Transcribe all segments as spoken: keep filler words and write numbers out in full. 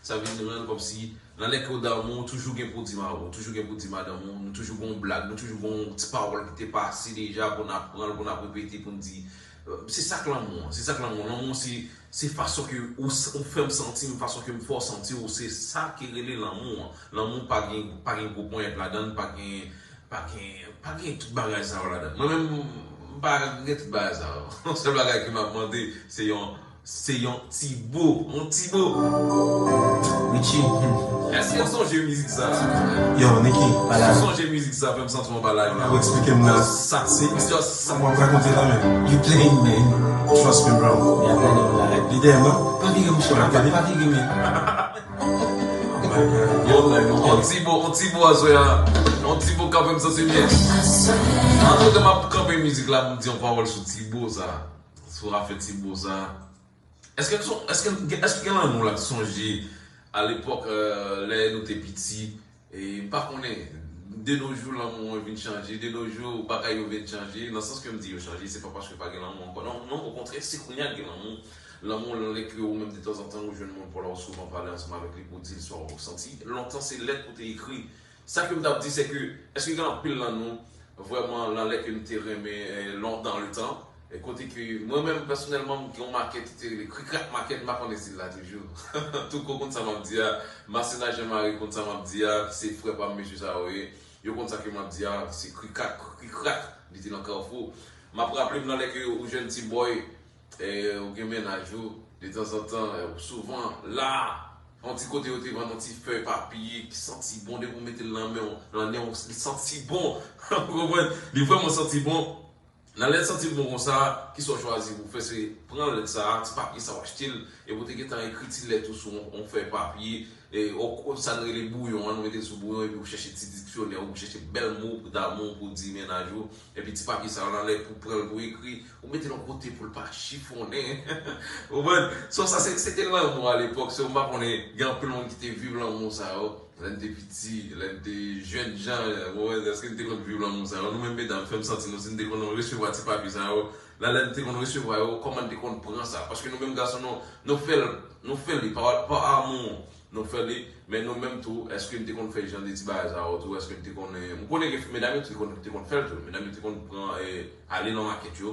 Sa vin rann kòmsi nan lè ke w damou, toujou gen pou di mari w, toujou gen pou di madanm ou, nou toujou gen yon blag, nou toujou gen yon ti pawòl ki te pase deja pou n ap pran l, pou n ap repete, pou n di, euh, se sa k lanmou an, se sa k lanmou an. Lanmou se, se fason ke ou, ou fè m santi m, fason ke m fè w santi w, se sa ki rele lanmou an. Lanmou pa gen, pa gen gwo ponyèt ladan l, pa gen, pa gen, pa gen tout bagay sa yo ladan l. Mwen menm, m pa gen tout bagay sa yo. Sèl bagay ke m ap mande, se yon Se yon ti bo, yon ti bo. Richie. Èske w sonje mizik sa? Yo, Nicky, pa la. Si w sonje mizik sa, fè m santi w anba live la. Ou eksplike m nan. Sa, se just sa. Mwen rakonte la menm. You playing, man. Trust me, bro. Li dèyè m, non? Pa vire, monchè. Pa vire, men. Oh my God. Yo, on ti bo, on ti bo aswè a. On ti bo ka fè m santi byen. Antretan m ap kanpe mizik la, pou m di yon pawòl sou ti bo sa. Sou afè ti bo sa. Èske, èske, èske gen lanmou la k sonje alepòk, euh, lè nou te piti? E m pa konnen, de nos jours, lanmou an vin chanje, de nos jours, bagay yo vin chanje, nan sans ke m di yo chanje, se pa paske pa gen lanmou ankò. Non, non, okontrè, se kounye a k gen lanmou. Lanmou, lè ke ou menm, detanzantan, ou jwenn moun pa w la, ou souvan pale ansanm avèk li pou w di l sa w santi. Lontan, se lèt pou te ekri. Sa ke m t ap di, se ke, èske gen anpil nan nou, vrèman, nan lè ke m te renmen, eh, lontan, le tan, e kote ke mwen menm, pèsonèlman, m gen yon makèt ki te rele Krikrak Makèt, m pa konnen si l la toujou. Tout kò konn sa m ap di a, Masina Jean Marie konn sa m ap di a, se frè pa m, mesye sa yo ye. Yo konn sa ke m ap di a, se Krikrak, Krikrak, li te nan Kafou. M ap raple m nan lè ke ou jèn ti bòy, e, ou gen mennaj ou, detanzantan, e, ou souvan la, yon ti kote yo te vann yon ti fèy papye ki santi bon, depi ou mete l nan men w, nan nen w, li santi bon. Ou konprann? Li vrèman santi bon. Nan lè l santi l bon konsa, kisa w chwazi pou w fè? Se pran lèt sa a, ti papye sa a, w achte l, epi w te gentan ekri ti lèt ou sou yon, yon fèy papye, e, ou, ou, sa n rele bouyon an, nou mete l sou bouyon, epi ou chèche ti diksyonè, ou chèche bèl mo damou pou di mennaj ou, epi ti papye sa a, nan lè pou pran l pou ekri, ou mete l yon kote pou l pa chifonnen. Ou konprann? So, sa se, se te lanmou alepòk. So, m pa konnen, gen anpil moun ki te viv lanmou sa yo. Lè n te piti, lè n te jèn jan, ou konprann? Èske n te konn viv lanmou sa yo? Nou menm medam, fè m santi nou, si n te konn resevwa ti papye sa yo, la, lè n te konn resevwa yo, kòman n te konn pran sa? Paske nou menm gason, nou, nou fè l, nou fè li pa, pa amou. Nou fè li, men nou menm tou, èske n te konn fè jan de ti bagay sa yo tou? Èske n te konn, eh, m konnen gen medam yo te konn, te konn fè l tou. Medam yo te konn pran, eh, ale nan makèt yo,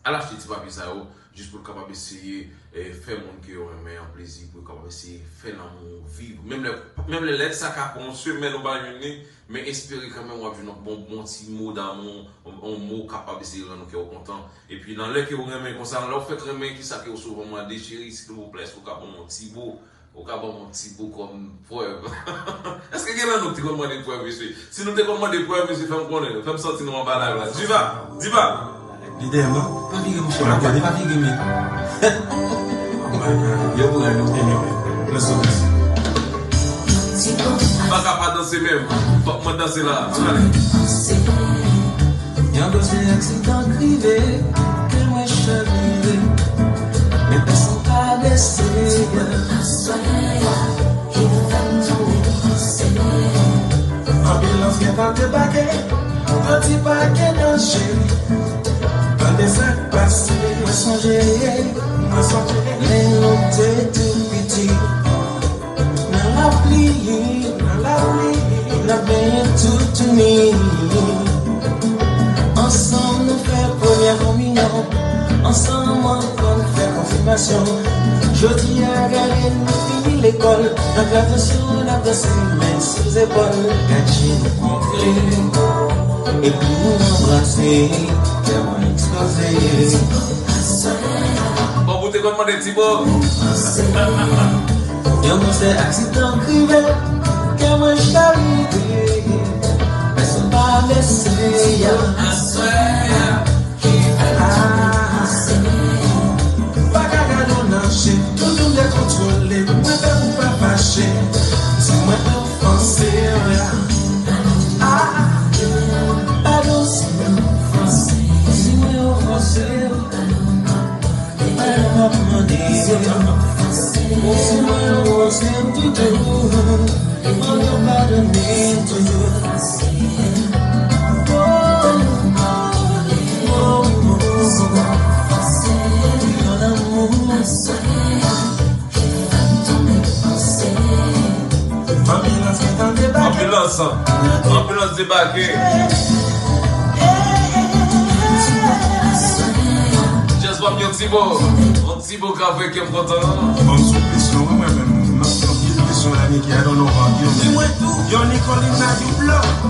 al achte ti papye sa yo, jis pou l kapab eseye, eh, fè moun ke yo renmen an plezi, pou yo kapab eseye fè lanmou viv. Menm lè, menm lè lèt sa ka pran yon semèn ou pa jwenn li, men espere kanmenm w ap jwenn yon bon, bon ti mo damou, yon, yon mo kapab eseye rann kè w kontan. Epi nan lè ke w renmen konsa, lè w fèk renmen, kisa ke w souvan mande, cheri, silvouplè, èske w ka ban m yon ti bo? Ou ka ban m yon ti bo kòm prèv. Èske gen nan nou ki te konn mande prèv, mesye? Si nou te konn mande prèv, mesye, fè m konnen, fè m santi nou anba live la. Diva! Diva! Li dèyè m, non? Pa vire, monchè, pa vire, men. Yo pran nou. Anyway, let's do this. M pa ka pa danse menm. Fòk mwen danse la. Ale. Yon gwo se aksidan k rive, ke mwen chavire. Men pèsonn pa blese. Anbilans gentan debake, yo di pa gen danje. Tande sa k pase, mwen sonje, mwen sonje lè nou te tou piti. Nan lapli, nan lapli, n ap benyen toutouni. Ansanm nou fè premyè kominyon. Ansanm ankò n fè konfimasyon. Jodi a gade nou fini lekòl. Nan gradasyon n ap danse men sou zepòl. Gad je nou kontre. Epi nou anbrase. Kè mwen eksploze. Bon, ou te konn mande ti bo. Yon gwo se aksidan k rive, kè mwen chavire. Pèsonn pa blese. Ah, pa ka gade w nan je, toutouni dekontwole, mwen pè pou pa fache. Si mwen te ofanse, ah, padon si mwen ofanse. Padon m ap mande. Si mwen ofanse toutouni, mande w padone toujou. Oh, oh, oh, oh. Yon lanmou. Anbilans debake. Jazz pa m yon ti bo. Yon ti bo ka fè kè m kontan. Ban m sou presyon, wi, mwen menm. M ap fè anpil presyon la, Niki, I don't know about you, man. Yo, Nicolina, you blow.